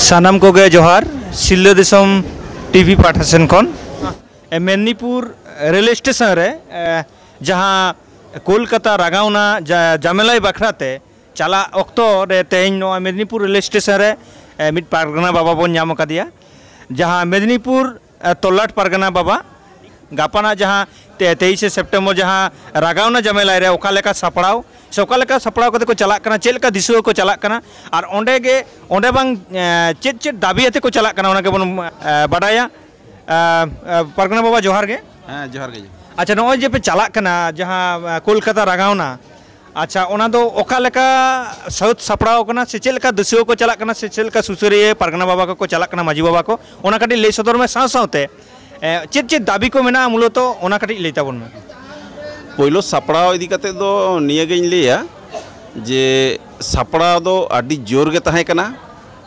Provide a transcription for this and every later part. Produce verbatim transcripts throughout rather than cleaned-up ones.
ᱥᱟᱱᱟᱢ ᱠᱚᱜᱮ ᱡᱚᱦᱟᱨ᱾ ᱥᱤᱞᱫᱟᱹ ᱫᱤᱥᱚᱢ ᱴᱤᱵᱷᱤ ᱯᱟᱦᱴᱟ ᱥᱮᱱ ᱠᱷᱚᱱ, ᱮ, ᱢᱮᱫᱽᱱᱤᱯᱩᱨ ᱨᱮᱞ ᱥᱴᱮᱥᱚᱱ ᱨᱮ, ᱮ, ᱡᱟᱦᱟᱸ ᱠᱳᱞᱠᱟᱛᱟ ᱨᱟᱜᱟᱣᱱᱟ ᱡᱟ-, ᱡᱟᱢᱮᱞᱟᱭ ᱵᱟᱠᱷᱨᱟ ᱛᱮ ᱪᱟᱞᱟᱜ ᱚᱠᱛᱚ ᱨᱮ ᱛᱮᱦᱮᱧ ᱱᱚᱣᱟ ᱢᱮᱫᱽᱱᱤᱯᱩᱨ ᱨᱮᱞ ᱥᱴᱮᱥᱚᱱ ᱨᱮ, ᱮ, ᱢᱤᱫ ᱯᱟᱨᱜᱟᱱᱟ ᱵᱟᱵᱟ ᱵᱚᱱ ᱧᱟᱢ ᱟᱠᱟᱫᱮᱭᱟ, ᱡᱟᱦᱟᱸ ᱢᱮᱫᱽᱱᱤᱯᱩᱨ, ᱮ, ᱛᱚᱞᱞᱟᱴ ᱯᱟᱨᱜᱟᱱᱟ ᱵᱟᱵᱟ ᱜᱟᱯᱟᱱᱟᱜ ᱡᱟᱦᱟᱸ ᱛᱮ-, ᱛᱮᱭᱤᱥᱮ ᱥᱮᱯᱴᱮᱢᱵᱚᱨ ᱡᱟᱦᱟᱸ ᱨᱟᱜᱟᱣᱱᱟ ᱡᱟᱢᱮᱞᱟᱭ ᱨᱮ ᱚᱠᱟ ᱞᱮᱠᱟ ᱥᱟᱯᱲᱟᱣ ᱥᱮ ᱚᱠᱟ ᱞᱮᱠᱟ ᱥᱟᱯᱲᱟᱣ ᱠᱟᱛᱮ ᱠᱚ ᱪᱟᱞᱟᱜ ᱠᱟᱱᱟ, ᱪᱮᱫ ᱞᱮᱠᱟ ᱫᱤᱥᱩᱣᱟᱹ ᱠᱚ ᱪᱟᱞᱟᱜ ᱠᱟᱱᱟ, ᱟᱨ ᱚᱸᱰᱮ ᱜᱮ, ᱚᱸᱰᱮ ᱵᱟᱝ, ᱮ, ᱪᱮᱫ ᱪᱮᱫ ᱫᱟᱹᱵᱤ ᱟᱛᱮ ᱠᱚ ᱪᱟᱞᱟᱜ ᱠᱟᱱᱟ, ᱚᱱᱟ ᱜᱮᱵᱚᱱ, ᱮ, ᱵᱟᱰᱟᱭᱟ᱾ ᱮ, ᱮ, ᱯᱟᱨᱜᱟᱱᱟ ᱵᱟᱵᱟ, ᱡᱚᱦᱟᱨ ᱜᱮ᱾ ᱦᱮᱸ, ᱡᱚᱦᱟᱨ ᱜᱮ᱾ ᱟᱪᱪᱷᱟ, ᱱᱚᱜᱼᱚᱭ ᱡᱮ ᱯᱮ ᱪᱟᱞᱟᱜ ᱠᱟᱱᱟ, ᱡᱟᱦᱟᱸ, ᱮ, ᱠᱳᱞᱠᱟᱛᱟ ᱨᱟᱜᱟᱣᱱᱟ, ᱟᱪᱪᱷᱟ, ᱚᱱᱟ ᱫᱚ ᱚᱠᱟ ᱞᱮᱠᱟ ᱥᱟᱹᱛ ᱥᱟᱯᱲᱟᱣ ᱠᱟᱱᱟ, ᱥᱮ ᱪᱮᱫ ᱞᱮᱠᱟ ᱫᱤᱥᱩᱣᱟᱹ ᱠᱚ ᱪᱟᱞᱟᱜ ᱠᱟᱱᱟ, ᱥᱮ ᱪᱮᱫ ᱞᱮᱠᱟ ᱥᱩᱥᱟᱹᱨᱤᱭᱟᱹ ᱯᱟᱨᱜᱟᱱᱟ ᱵᱟᱵᱟ ᱠᱚᱠᱚ ᱪᱟᱞᱟᱜ ᱠᱟᱱᱟ, ᱢᱟᱹᱡᱷᱤ ᱵᱟᱵᱟ ᱠᱚ, ᱚᱱᱟ ᱠᱟᱹᱴᱤᱡ ᱞᱟᱹᱭ ᱥᱚᱫᱚᱨ ᱢᱮ᱾ ᱥᱟᱶ ᱥᱟᱶᱛᱮ, ᱮ, ᱪᱮᱫ ᱪᱮᱫ ᱫᱟᱹᱵᱤ ᱠᱚ ᱢᱮᱱᱟᱜᱼᱟ ᱢᱩᱞᱚᱛᱚ, ᱚᱱᱟ ᱠᱟᱹᱴᱤᱡ ᱞᱟᱹᱭ ᱛᱟᱵᱚᱱ ᱢᱮ᱾ ᱯᱳᱭᱞᱳ ᱥᱟᱯᱲᱟᱣ ᱤᱫᱤ ᱠᱟᱛᱮ ᱫᱚ ᱱᱤᱭᱟᱹᱜᱤᱧ ᱞᱟᱹᱭᱟ ᱡᱮ ᱥᱟᱯᱲᱟᱣ ᱫᱚ ᱟᱹᱰᱤ ᱡᱳᱨ ᱜᱮ ᱛᱟᱦᱮᱸ ᱠᱟᱱᱟ,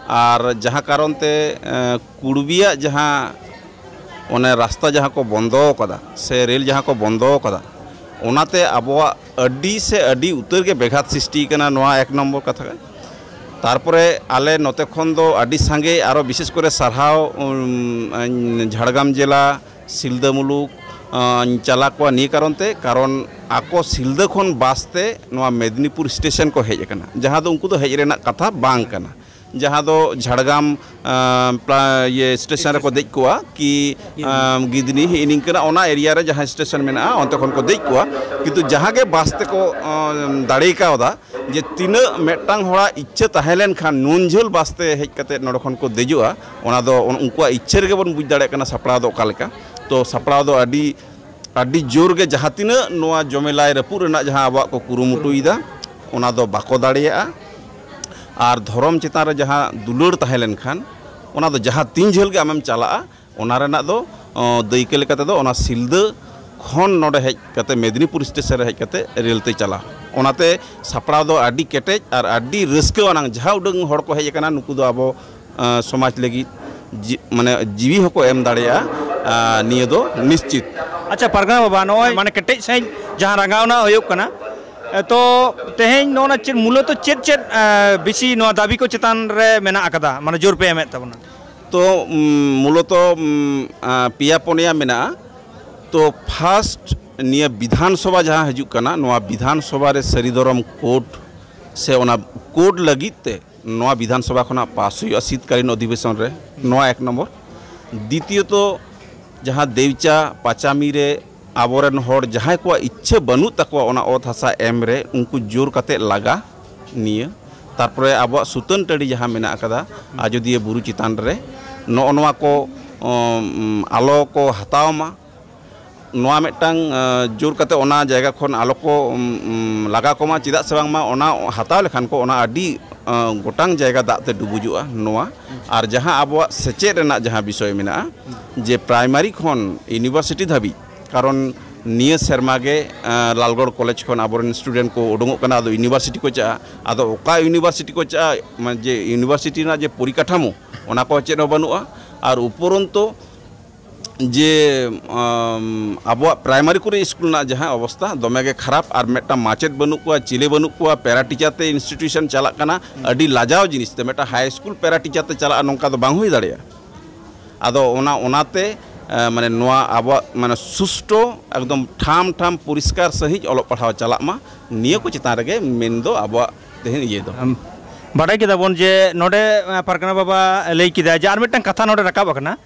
ᱟᱨ ᱡᱟᱦᱟᱸ ᱠᱟᱨᱚᱱ ᱛᱮ, ᱮ, ᱠᱩᱲᱵᱤᱭᱟᱜ ᱡᱟᱦᱟᱸ ᱚᱱᱮ ᱨᱟᱥᱛᱟ ᱡᱟᱦᱟᱸ ᱠᱚ ᱵᱚᱱᱫᱚ ᱟᱠᱟᱫᱟ ᱥᱮ ᱨᱮᱞ ᱡᱟᱦᱟᱸ ᱠᱚ ᱵᱚᱱᱫᱚ ᱟᱠᱟᱫᱟ, ᱚᱱᱟᱛᱮ ᱟᱵᱚᱣᱟᱜ ᱟᱹᱰᱤ ᱥᱮ ᱟᱹᱰᱤ ᱩᱛᱟᱹᱨ ᱜᱮ ᱵᱮᱜᱷᱟᱛ ᱥᱨᱤᱥᱴᱤ ᱠᱟᱱᱟ, ᱱᱚᱣᱟ ᱮᱠ ᱱᱚᱢᱵᱚᱨ ᱠᱟᱛᱷᱟ ᱠᱟᱱᱟ᱾ ᱛᱟᱨᱯᱚᱨᱮ ᱟᱞᱮ ᱱᱚᱛᱮ ᱠᱷᱚᱱ ᱫᱚ ᱟᱹᱰᱤ ᱥᱟᱸᱜᱮ, ᱟᱨᱚ ᱵᱤᱥᱮᱥ ᱠᱚᱨᱮ ᱥᱟᱨᱦᱟᱣ, ᱩᱢ, ᱡᱷᱟᱲᱜᱨᱟᱢ ᱡᱮᱞᱟ, ᱥᱤᱞᱫᱟᱹ ᱢᱩᱞᱩᱠ, ᱟᱸ, ᱪᱟᱞᱟ ᱠᱚᱣᱟ ᱱᱤᱭᱟᱹ ᱠᱟᱨᱚᱱ ᱛᱮ, ᱠᱟᱨᱚᱱ ᱟᱠᱚ ᱥᱤᱞᱫᱟᱹ ᱠᱷᱚᱱ ᱵᱟᱥ ᱛᱮ ᱱᱚᱣᱟ ᱢᱮᱫᱽᱱᱤᱯᱩᱨ ᱥᱴᱮᱥᱚᱱ ᱠᱚ ᱦᱮᱡ ᱟᱠᱟᱱᱟ, ᱡᱟᱦᱟᱸ ᱫᱚ ᱩᱱᱠᱩ ᱫᱚ ᱦᱮᱡ ᱨᱮᱱᱟᱜ ᱠᱟᱛᱷᱟ ᱵᱟᱝ ᱠᱟᱱᱟ᱾ ᱡᱟᱦᱟᱸ ᱫᱚ ᱡᱷᱟᱲᱜᱨᱟᱢ, ᱟᱸ, ᱯᱞᱟ-, ᱤᱭᱟᱹ, ᱥᱴᱮᱥᱚᱱ ᱨᱮᱠᱚ ᱫᱮᱡ ᱠᱚᱣᱟ ᱠᱤ, ᱟᱸ, ᱜᱤᱫᱽᱱᱤ, ᱦᱤᱜᱼᱤ ᱱᱤᱝᱠᱟᱹᱱᱟᱜ ᱚᱱᱟ ᱮᱨᱤᱭᱟ ᱨᱮ ᱡᱟᱦᱟᱸ ᱥᱴᱮᱥᱚᱱ ᱢᱮᱱᱟᱜᱼᱟ, ᱚᱱᱛᱮ ᱠᱷᱚᱱ ᱠᱚ ᱫᱮᱡ ᱠᱚᱣᱟ᱾ ᱠᱤᱱᱛᱩ ᱡᱟᱦᱟᱸ ᱜᱮ ᱵᱟᱥ ᱛᱮᱠᱚ, ᱟᱸ, ᱫᱟᱲᱮ ᱠᱟᱣᱫᱟ, ᱡᱮ ᱛᱤᱱᱟᱹᱜ ᱢᱤᱫᱴᱟᱝ ᱦᱚᱲᱟᱜ ᱤᱪᱪᱷᱟᱹ ᱛᱟᱦᱮᱸ ᱞᱮᱱᱠᱷᱟᱱ ᱱᱩᱱ ᱡᱷᱟᱹᱞ ᱵᱟᱥ ᱛᱮ ᱦᱮᱡ ᱠᱟᱛᱮ ᱱᱚᱰᱮ ᱠᱷᱚᱱ ᱠᱚ ᱫᱮᱡᱚᱜᱼᱟ, ᱚᱱᱟ ᱫᱚ ᱩᱱ-, ᱩᱱᱠᱩᱣᱟᱜ ᱤᱪᱪᱷᱟᱹ ᱨᱮᱜᱮ ᱵᱚᱱ ᱵᱩᱡᱽ ᱫᱟᱲᱮᱭᱟᱜ ᱠᱟᱱᱟ ᱥᱟᱯᱲᱟᱣ ᱫᱚ ᱚᱠᱟ ᱞᱮᱠᱟ᱾ ᱛᱚ ᱥᱟᱯᱲᱟᱣ ᱫᱚ ᱟᱹᱰᱤ, ᱟᱹᱰᱤ ᱡᱳᱨ ᱜᱮ ᱡᱟᱦᱟᱸ ᱛᱤᱱᱟᱹᱜ ᱱᱚᱣᱟ ᱡᱚᱢᱮᱞᱟᱭ ᱨᱟᱹᱯᱩᱫ ᱨᱮᱱᱟᱜ ᱡᱟᱦᱟᱸ ᱟᱵᱚᱣᱟᱜ ᱠᱚ ᱠᱩᱨᱩᱢᱩᱴᱩᱭᱮᱫᱟ, ᱚᱱᱟ ᱫᱚ ᱵᱟᱠᱚ ᱫᱟᱲᱮᱭᱟᱜᱼᱟ᱾ ᱟᱨ ᱫᱷᱚᱨᱚᱢ ᱪᱮᱛᱟᱱ ᱨᱮ ᱡᱟᱦᱟᱸ ᱫᱩᱞᱟᱹᱲ ᱛᱟᱦᱮᱸ ᱞᱮᱱᱠᱷᱟᱱ, ᱚᱱᱟ ᱫᱚ ᱡᱟᱦᱟᱸ ᱛᱤᱱ ᱡᱷᱟᱹᱞ ᱜᱮ ᱟᱢᱮᱢ ᱪᱟᱞᱟᱜᱼᱟ, ᱚᱱᱟ ᱨᱮᱱᱟᱜ ᱫᱚ, ᱚ, ᱫᱟᱹᱭᱠᱟᱹ ᱞᱮᱠᱟ ᱛᱮᱫᱚ ᱚᱱᱟ ᱥᱤᱞᱫᱟᱹ ᱠᱷᱚᱱ ᱱᱚᱰᱮ ᱦᱮᱡ ᱠᱟᱛᱮ ᱢᱮᱫᱽᱱᱤᱯᱩᱨ ᱥᱴᱮᱥᱚᱱ ᱨᱮ ᱦᱮᱡ ᱠᱟᱛᱮ ᱨᱮᱞ ᱛᱮ ᱪᱟᱞᱟᱣ᱾ ᱚᱱᱟᱛᱮ ᱥᱟᱯᱲᱟᱣ ᱫᱚ ᱟᱹᱰᱤ ᱠᱮᱴᱮᱡ ᱟᱨ ᱟᱹᱰᱤ ᱨᱟᱹᱥᱠᱟᱹ ᱟᱱᱟᱝ, ᱡᱟᱦᱟᱸ ᱩᱰᱟᱹᱝ ᱦᱚᱲ ᱠᱚ ᱦᱮᱡ ᱟᱠᱟᱱᱟ, ᱱᱩᱠᱩ ᱫᱚ ᱟᱵᱚ, ᱟ, ᱥᱚᱢᱟᱡᱽ ᱞᱟᱹᱜᱤᱫ ᱡᱤ-, ᱢᱟᱱᱮ ᱡᱤᱣᱤ ᱦᱚᱸᱠᱚ ᱮᱢ ᱫᱟᱲᱮᱭᱟᱜᱼᱟ, ᱟ, ᱱᱤᱭᱟᱹ ᱫᱚ ᱱᱤᱥᱪᱤᱛ᱾ ᱟᱪᱪᱷᱟ ᱯᱟᱨᱜᱟᱱᱟ ᱵᱟᱵᱟ, ᱱᱚᱜᱼᱚᱭ ᱢᱟᱱᱮ ᱠᱮᱴᱮᱡ ᱥᱟᱺᱦᱤᱡ ᱡᱟᱦᱟᱸ ᱨᱟᱸᱜᱟᱣᱱᱟ ᱦᱩᱭᱩᱜ ᱠᱟᱱᱟ, ᱮ, ᱛᱚ ᱛᱮᱦᱮᱧ ᱱᱚᱜᱼᱚ ᱱᱟ ᱪᱮᱫ ᱢᱩᱞᱚᱛᱚ ᱪᱮᱫ ᱪᱮᱫ, ᱮ, ᱵᱮᱥᱤ ᱱᱚᱣᱟ ᱫᱟᱹᱵᱤ ᱠᱚ ᱪᱮᱛᱟᱱ ᱨᱮ ᱢᱮᱱᱟᱜ ᱟᱠᱟᱫᱟ, ᱢᱟᱱᱮ ᱡᱳᱨ ᱯᱮ ᱮᱢᱮᱫ ᱛᱟᱵᱚᱱᱟ? ᱛᱚ, ᱩᱢ, ᱢᱩᱞᱚᱛᱚ, ᱩᱢ, ᱟ, ᱯᱮᱭᱟ ᱯᱩᱱᱭᱟ ᱢᱮᱱᱟᱜᱼᱟ᱾ ᱛᱚ ᱯᱷᱟᱥᱴ, ᱱᱤᱭᱟᱹ ᱵᱤᱫᱷᱟᱱ ᱥᱚᱵᱷᱟ ᱡᱟᱦᱟᱸ ᱦᱤᱡᱩᱜ ᱠᱟᱱᱟ, ᱱᱚᱣᱟ ᱵᱤᱫᱷᱟᱱ ᱥᱚᱵᱷᱟ ᱨᱮ ᱥᱟᱹᱨᱤ ᱫᱷᱚᱨᱚᱢ ᱠᱳᱰ ᱥᱮ ᱚᱱᱟ ᱠᱳᱰ ᱞᱟᱹᱜᱤᱫ ᱛᱮ ᱱᱚᱣᱟ ᱵᱤᱫᱷᱟᱱ ᱥᱚᱵᱷᱟ ᱠᱷᱚᱱᱟᱜ ᱯᱟᱥ ᱦᱩᱭᱩᱜᱼᱟ ᱥᱤᱛᱠᱟᱞᱤᱱ ᱚᱫᱷᱤᱵᱮᱥᱚᱱ ᱨᱮ, ᱱᱚᱣᱟ ᱮᱠ ᱱᱚᱢᱵᱚᱨ᱾ ᱫᱤᱛᱤᱭᱚᱛᱚ, ᱡᱟᱦᱟᱸ ᱫᱮᱣᱪᱟ ᱯᱟᱪᱟᱢᱤ ᱨᱮ ᱟᱵᱚᱨᱮᱱ ᱦᱚᱲ ᱡᱟᱦᱟᱸᱭ ᱠᱚᱣᱟᱜ ᱤᱪᱪᱷᱟᱹ ᱵᱟᱹᱱᱩᱜ ᱛᱟᱠᱚᱣᱟ ᱚᱱᱟ ᱚᱛ ᱦᱟᱥᱟ ᱮᱢ ᱨᱮ, ᱩᱱᱠᱩ ᱡᱳᱨ ᱠᱟᱛᱮ ᱞᱟᱜᱟ, ᱱᱤᱭᱟᱹ᱾ ᱛᱟᱨᱯᱚᱨᱮ ᱟᱵᱚᱣᱟᱜ ᱥᱩᱛᱟᱹᱱ ᱴᱟᱺᱰᱤ ᱡᱟᱦᱟᱸ ᱢᱮᱱᱟᱜ ᱟᱠᱟᱫᱟ ᱟᱡᱳᱫᱤᱭᱟᱹ ᱵᱩᱨᱩ ᱪᱮᱛᱟᱱ ᱨᱮ, ᱱᱚᱜᱼᱚ ᱱᱚᱣᱟ ᱠᱚ, ᱚᱢ, ᱟᱞᱚ ᱠᱚ ᱦᱟᱛᱟᱣ ᱢᱟ, ᱱᱚᱣᱟ ᱢᱤᱫᱴᱟᱝ, ᱟ, ᱡᱳᱨ ᱠᱟᱛᱮ ᱚᱱᱟ ᱡᱟᱭᱜᱟ ᱠᱷᱚᱱ ᱟᱞᱚ ᱠᱚ, ᱩᱢ, ᱩᱢ, ᱞᱟᱜᱟ ᱠᱚᱢᱟ᱾ ᱪᱮᱫᱟᱜ ᱥᱮ ᱵᱟᱝᱢᱟ ᱚᱱᱟ ᱦᱟᱛᱟᱣ ᱞᱮᱠᱷᱟᱱ ᱠᱚ ᱚᱱᱟ ᱟᱹᱰᱤ, ᱟ, ᱜᱚᱴᱟᱝ ᱡᱟᱭᱜᱟ ᱫᱟᱜ ᱛᱮ ᱰᱩᱵᱩᱡᱚᱜᱼᱟ ᱱᱚᱣᱟ᱾ ᱟᱨ ᱡᱟᱦᱟᱸ ᱟᱵᱚᱣᱟᱜ ᱥᱮᱪᱮᱫ ᱨᱮᱱᱟᱜ ᱡᱟᱦᱟᱸ ᱵᱤᱥᱚᱭ ᱢᱮᱱᱟᱜᱼᱟ, ᱡᱮ ᱯᱨᱟᱭᱢᱟᱨᱤ ᱠᱷᱚᱱ ᱤᱭᱩᱱᱤᱵᱷᱟᱨᱥᱤᱴᱤ ᱫᱷᱟᱹᱵᱤᱡ, ᱠᱟᱨᱚᱱ ᱱᱤᱭᱟᱹ ᱥᱮᱨᱢᱟ ᱜᱮ, ᱟ, ᱞᱟᱞᱜᱚᱲ ᱠᱚᱞᱮᱡᱽ ᱠᱷᱚᱱ ᱟᱵᱚᱨᱮᱱ ᱥᱴᱩᱰᱮᱱᱴ ᱠᱚ ᱩᱰᱩᱝᱚᱜ ᱠᱟᱱᱟ, ᱟᱫᱚ ᱤᱭᱩᱱᱤᱵᱷᱟᱨᱥᱤᱴᱤ ᱠᱚ ᱪᱟᱜᱼᱟ᱾ ᱟᱫᱚ ᱚᱠᱟ ᱤᱭᱩᱱᱤᱵᱷᱟᱨᱥᱤᱴᱤ ᱠᱚ ᱪᱟᱜᱼᱟ, ᱢᱟᱱᱮ ᱡᱮ ᱤᱭᱩᱱᱤᱵᱷᱟᱨᱥᱤᱴᱤ ᱨᱮᱱᱟᱜ ᱡᱮ ᱯᱚᱨᱤᱠᱟᱴᱷᱟᱢᱳ, ᱚᱱᱟ ᱠᱚ ᱪᱮᱫ ᱦᱚᱸ ᱵᱟᱹᱱᱩᱜᱼᱟ᱾ ᱟᱨ ᱩᱯᱚᱨᱚᱱᱛᱚ ᱡᱮ, ᱟᱢ, ᱟᱵᱚᱣᱟᱜ ᱯᱨᱟᱭᱢᱟᱨᱤ ᱠᱚᱨᱮ ᱥᱠᱩᱞ ᱨᱮᱱᱟᱜ ᱡᱟᱦᱟᱸ ᱚᱵᱚᱥᱛᱟ, ᱫᱚᱢᱮ ᱜᱮ ᱠᱷᱟᱨᱟᱯ᱾ ᱟᱨ ᱢᱤᱫᱴᱟᱝ ᱢᱟᱪᱮᱫ ᱵᱟᱹᱱᱩᱜ ᱠᱚᱣᱟ, ᱪᱤᱞᱤ ᱵᱟᱹᱱᱩᱜ ᱠᱚᱣᱟ, ᱯᱮᱨᱟ ᱴᱤᱪᱟᱨ ᱛᱮ ᱤᱱᱥᱴᱤᱴᱤᱭᱩᱥᱚᱱ ᱪᱟᱞᱟᱜ ᱠᱟᱱᱟ᱾ ᱟᱹᱰᱤ ᱞᱟᱡᱟᱣ ᱡᱤᱱᱤᱥ ᱛᱮ ᱢᱤᱫᱴᱟᱝ ᱦᱟᱭ ᱥᱠᱩᱞ ᱯᱮᱨᱟ ᱴᱤᱪᱟᱨ ᱛᱮ ᱪᱟᱞᱟᱜᱼᱟ, ᱱᱚᱝᱠᱟ ᱫᱚ ᱵᱟᱝ ᱦᱩᱭ ᱫᱟᱲᱮᱭᱟᱜᱼᱟ᱾ ᱟᱫᱚ ᱚᱱᱟ, ᱚᱱᱟᱛᱮ, ᱮ, ᱢᱟᱱᱮ ᱱᱚᱣᱟ ᱟᱵᱚᱣᱟᱜ ᱢᱟᱱᱮ ᱥᱩᱥᱴᱚ, ᱮᱠᱫᱚᱢ ᱴᱷᱟᱢ ᱴᱷᱟᱢ ᱯᱚᱨᱤᱥᱠᱟᱨ ᱥᱟᱺᱦᱤᱡ ᱚᱞᱚᱜ ᱯᱟᱲᱦᱟᱣ ᱪᱟᱞᱟᱜ ᱢᱟ, ᱱᱤᱭᱟᱹ ᱠᱚ ᱪᱮᱛᱟᱱ ᱨᱮᱜᱮ ᱢᱮᱱ ᱫᱚ ᱟᱵᱚᱣᱟᱜ ᱛᱮᱦᱮᱧ ᱤᱭᱟᱹ ᱫᱚ᱾ ᱟᱢ, ᱵᱟᱰᱟᱭ ᱠᱮᱫᱟ ᱵᱚᱱ ᱡᱮ ᱱᱚᱰᱮ, ᱮ, ᱯᱟᱨᱜᱟᱱᱟ ᱵᱟᱵᱟ ᱞᱟᱹᱭ ᱠᱮᱫᱟ ᱡᱮ ᱟᱨ ᱢᱤᱫᱴᱟᱝ ᱠᱟᱛᱷᱟ ᱱᱚᱰᱮ ᱨᱟᱠᱟᱵ ᱟᱠᱟᱱᱟ,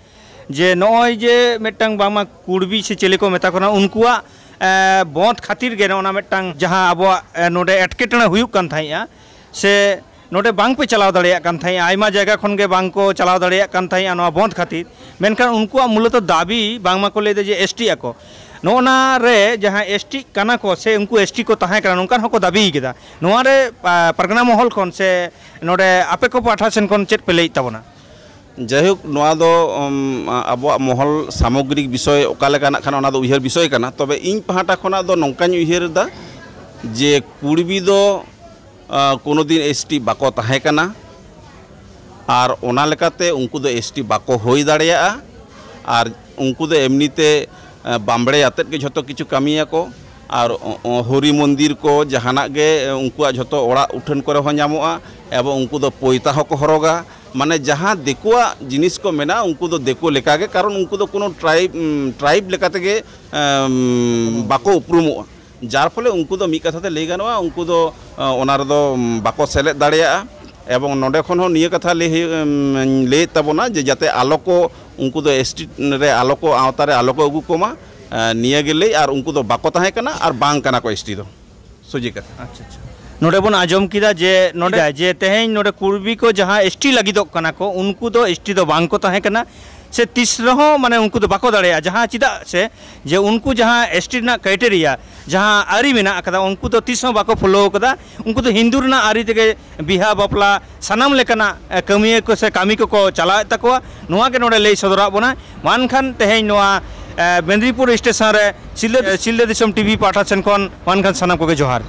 ᱡᱮ ᱱᱚᱜᱼᱚᱭ ᱡᱮ ᱢᱤᱫᱴᱟᱝ ᱵᱟᱝᱢᱟ ᱠᱩᱲᱵᱤ ᱥᱮ ᱪᱮᱞᱮ ᱠᱚ ᱢᱮᱛᱟ ᱠᱚ ᱠᱟᱱᱟ, ᱩᱱᱠᱩᱣᱟᱜ, ᱮ, ᱵᱚᱸᱫᱽ ᱠᱷᱟᱹᱛᱤᱨ ᱜᱮ ᱱᱚᱜᱼᱚ ᱱᱟ ᱢᱤᱫᱴᱟᱝ ᱡᱟᱦᱟᱸ ᱟᱵᱚᱣᱟᱜ, ᱮ, ᱱᱚᱰᱮ ᱮᱴᱠᱮᱴᱚᱬᱮ ᱦᱩᱭᱩᱜ ᱠᱟᱱ ᱛᱟᱦᱮᱸᱫᱼᱟ, ᱥᱮ ᱱᱚᱰᱮ ᱵᱟᱝ ᱯᱮ ᱪᱟᱞᱟᱣ ᱫᱟᱲᱮᱭᱟᱜ ᱠᱟᱱ ᱛᱟᱦᱮᱸᱫᱼᱟ, ᱟᱭᱢᱟ ᱡᱟᱭᱜᱟ ᱠᱷᱚᱱ ᱜᱮ ᱵᱟᱝ ᱠᱚ ᱪᱟᱞᱟᱣ ᱫᱟᱲᱮᱭᱟᱜ ᱠᱟᱱ ᱛᱟᱦᱮᱸᱫᱼᱟ ᱱᱚᱣᱟ ᱵᱚᱸᱫᱽ ᱠᱷᱟᱹᱛᱤᱨ, ᱢᱮᱱᱠᱷᱟᱱ ᱩᱱᱠᱩᱣᱟᱜ ᱢᱩᱞᱚᱛᱚ ᱫᱟᱹᱵᱤ ᱵᱟᱝᱢᱟ ᱠᱚ ᱞᱟᱹᱭᱫᱟ ᱡᱮ ᱮᱥ ᱴᱤ ᱟᱠᱚ᱾ ᱱᱚᱜᱼᱚ ᱱᱟ ᱨᱮ ᱡᱟᱦᱟᱸ ᱮᱥ ᱴᱤ ᱠᱟᱱᱟ ᱠᱚ ᱥᱮ ᱩᱱᱠᱩ ᱮᱥ ᱴᱤ ᱠᱚ ᱛᱟᱦᱮᱸ ᱠᱟᱱᱟ, ᱱᱚᱝᱠᱟᱱ ᱦᱚᱸᱠᱚ ᱫᱟᱹᱵᱤ ᱠᱮᱫᱟ᱾ ᱱᱚᱣᱟ ᱨᱮ, ᱟ, ᱯᱟᱨᱜᱟᱱᱟ ᱢᱚᱦᱚᱞ ᱠᱷᱚᱱ ᱥᱮ ᱱᱚᱰᱮ ᱟᱯᱮ ᱠᱚ ᱯᱟᱦᱴᱟ ᱥᱮᱱ ᱠᱷᱚᱱ ᱪᱮᱫ ᱯᱮ ᱞᱟᱹᱭᱮᱫ ᱛᱟᱵᱚᱱᱟ? ᱡᱟᱭᱦᱳᱠ, ᱱᱚᱣᱟ ᱫᱚ, ᱩᱢ, ᱟ-, ᱟᱵᱚᱣᱟᱜ ᱢᱚᱦᱚᱞ ᱥᱟᱢᱚᱜᱽᱨᱤᱠ ᱵᱤᱥᱚᱭ ᱚᱠᱟ ᱞᱮᱠᱟᱱᱟᱜ ᱠᱷᱟᱱ, ᱚᱱᱟ ᱫᱚ ᱩᱭᱦᱟᱹᱨ ᱵᱤᱥᱚᱭ ᱠᱟᱱᱟ᱾ ᱛᱚᱵᱮ ᱤᱧ ᱯᱟᱦᱴᱟ ᱠᱷᱚᱱᱟᱜ ᱫᱚ ᱱᱚᱝᱠᱟᱧ ᱩᱭᱦᱟᱹᱨ ᱮᱫᱟ ᱡᱮ ᱠᱩᱲᱵᱤ ᱫᱚ, ᱟ, ᱠᱳᱱᱳ ᱫᱤᱱ ᱮᱥ ᱴᱤ ᱵᱟᱠᱚ ᱛᱟᱦᱮᱸ ᱠᱟᱱᱟ, ᱟᱨ ᱚᱱᱟ ᱞᱮᱠᱟᱛᱮ ᱩᱱᱠᱩ ᱫᱚ ᱮᱥ ᱴᱤ ᱵᱟᱠᱚ ᱦᱩᱭ ᱫᱟᱲᱮᱭᱟᱜᱼᱟ᱾ ᱟᱨ ᱩᱱᱠᱩ ᱫᱚ ᱮᱢᱱᱤᱛᱮ, ᱟ, ᱵᱟᱢᱵᱲᱮ ᱟᱛᱮᱫ ᱜᱮ ᱡᱷᱚᱛᱚ ᱠᱤᱪᱷᱩ ᱠᱟᱹᱢᱤᱭᱟᱠᱚ᱾ ᱟᱨ ᱚ-, ᱚ-, ᱦᱚᱨᱤ ᱢᱚᱱᱫᱤᱨ ᱠᱚ ᱡᱟᱦᱟᱱᱟᱜ ᱜᱮ, ᱮ, ᱩᱱᱠᱩᱣᱟᱜ ᱡᱷᱚᱛᱚ ᱚᱲᱟᱜ ᱩᱴᱷᱟᱹᱱ ᱠᱚᱨᱮ ᱦᱚᱸ ᱧᱟᱢᱚᱜᱼᱟ᱾ ᱮᱵᱚᱝ ᱩᱱᱠᱩ ᱫᱚ ᱯᱚᱭᱛᱟ ᱦᱚᱸᱠᱚ ᱦᱚᱨᱚᱜᱟ᱾ ᱢᱟᱱᱮ ᱡᱟᱦᱟᱸ ᱫᱤᱠᱩᱣᱟᱜ ᱡᱤᱱᱤᱥ ᱠᱚ ᱢᱮᱱᱟᱜᱼᱟ, ᱩᱱᱠᱩ ᱫᱚ ᱫᱤᱠᱩ ᱞᱮᱠᱟᱜᱮ, ᱠᱟᱨᱚᱱ ᱩᱱᱠᱩ ᱫᱚ ᱠᱳᱱᱳ tribe, ᱩᱢ, tribe ᱞᱮᱠᱟ ᱛᱮᱜᱮ, ᱮᱢ, ᱵᱟᱠᱚ ᱩᱯᱨᱩᱢᱚᱜᱼᱟ᱾ ᱡᱟᱨ ᱯᱷᱚᱞᱮ ᱩᱱᱠᱩ ᱫᱚ ᱢᱤᱫ ᱠᱟᱛᱷᱟ ᱛᱮ ᱞᱟᱹᱭ ᱜᱟᱱᱚᱜᱼᱟ, ᱩᱱᱠᱩ ᱫᱚ, ᱮ, ᱚᱱᱟ ᱨᱮᱫᱚ, ᱩᱢ, ᱵᱟᱠᱚ ᱥᱮᱞᱮᱫ ᱫᱟᱲᱮᱭᱟᱜᱼᱟ᱾ ᱮᱵᱚᱝ ᱱᱚᱰᱮ ᱠᱷᱚᱱ ᱦᱚᱸ ᱱᱤᱭᱟᱹ ᱠᱟᱛᱷᱟ ᱞᱟᱹᱭ ᱦᱩᱭᱩᱜ, ᱮᱢ, ᱞᱟᱹᱭᱮᱫ ᱛᱟᱵᱚᱱᱟ ᱡᱮ ᱡᱟᱛᱮ ᱟᱞᱚ ᱠᱚ, ᱩᱱᱠᱩ ᱫᱚ ST ᱨᱮ ᱟᱞᱚ ᱠᱚ, ᱟᱣᱛᱟ ᱨᱮ ᱟᱞᱚ ᱠᱚ ᱟᱹᱜᱩ ᱠᱚᱢᱟ, ᱮ, ᱱᱤᱭᱟᱹ ᱜᱮ ᱞᱟᱹᱭ᱾ ᱟᱨ ᱩᱱᱠᱩ ᱫᱚ ᱵᱟᱠᱚ ᱛᱟᱦᱮᱸ ᱠᱟᱱᱟ ᱟᱨ ᱵᱟᱝ ᱠᱟᱱᱟ ᱠᱚ ST ᱫᱚ᱾ ᱥᱚᱡᱷᱮ ᱠᱟᱛᱷᱟ᱾ ᱟᱪᱪᱷᱟ, ᱟᱪᱪᱷᱟ᱾ ᱱᱚᱰᱮ ᱵᱚᱱ ᱟᱸᱡᱚᱢ ᱠᱮᱫᱟ ᱡᱮ ᱱᱚᱰᱮ ᱡᱮ ᱛᱮᱦᱮᱧ ᱱᱚᱰᱮ ᱠᱩᱲᱵᱤ ᱠᱚ ᱡᱟᱦᱟᱸ ST ᱞᱟᱹᱜᱤᱫᱚᱜ ᱠᱟᱱᱟ ᱠᱚ, ᱩᱱᱠᱩ ᱫᱚ ST ᱫᱚ ᱵᱟᱝ ᱠᱚ ᱛᱟᱦᱮᱸ ᱠᱟᱱᱟ, ᱥᱮ ᱛᱤᱥ ᱨᱮᱦᱚᱸ, ᱢᱟᱱᱮ, ᱩᱱᱠᱩ ᱫᱚ ᱵᱟᱠᱚ ᱫᱟᱲᱮᱭᱟᱜᱼᱟ᱾ ᱡᱟᱦᱟᱸ, ᱪᱮᱫᱟᱜ ᱥᱮ ᱡᱮ ᱩᱱᱠᱩ ᱡᱟᱦᱟᱸ ST ᱨᱮᱱᱟᱜ criteria, ᱡᱟᱦᱟᱸ ᱟᱹᱨᱤ ᱢᱮᱱᱟᱜ ᱟᱠᱟᱫᱟ, ᱩᱱᱠᱩ ᱫᱚ ᱛᱤᱥ ᱦᱚᱸ ᱵᱟᱠᱚ follow ᱟᱠᱟᱫᱟ᱾ ᱩᱱᱠᱩ ᱫᱚ ᱦᱤᱱᱫᱩ ᱨᱮᱱᱟᱜ ᱟᱹᱨᱤ ᱛᱮᱜᱮ ᱵᱤᱦᱟ ᱵᱟᱯᱞᱟ ᱥᱟᱱᱟᱢ ᱞᱮᱠᱟᱱᱟᱜ, ᱮ, ᱠᱟᱹᱢᱤᱭᱟᱹ ᱠᱚ ᱥᱮ ᱠᱟᱹᱢᱤ ᱠᱚᱠᱚ ᱪᱟᱞᱟᱣᱮᱫ ᱛᱟᱠᱚᱣᱟ᱾ ᱱᱚᱣᱟ ᱜᱮ ᱱᱚᱰᱮ ᱞᱟᱹᱭ ᱥᱚᱫᱚᱨᱟᱜ ᱵᱚᱱᱟᱭ᱾ ᱢᱟ ᱮᱱᱠᱷᱟᱱ ᱛᱮᱦᱮᱧ ᱱᱚᱣᱟ, ᱮ, ᱢᱮᱫᱽᱱᱤᱯᱩᱨ ᱥᱴᱮᱥᱚᱱ ᱨᱮ ᱥᱤᱞᱫᱟᱹ, ᱥᱤᱞᱫᱟᱹ ᱫᱤᱥᱚᱢ TV ᱯᱟᱦᱴᱟ ᱥᱮᱱ ᱠᱷᱚᱱ ᱢᱟ ᱮᱱᱠᱷᱟᱱ ᱥᱟᱱᱟᱢ ᱠᱚᱜᱮ ᱡᱚᱦᱟᱨ᱾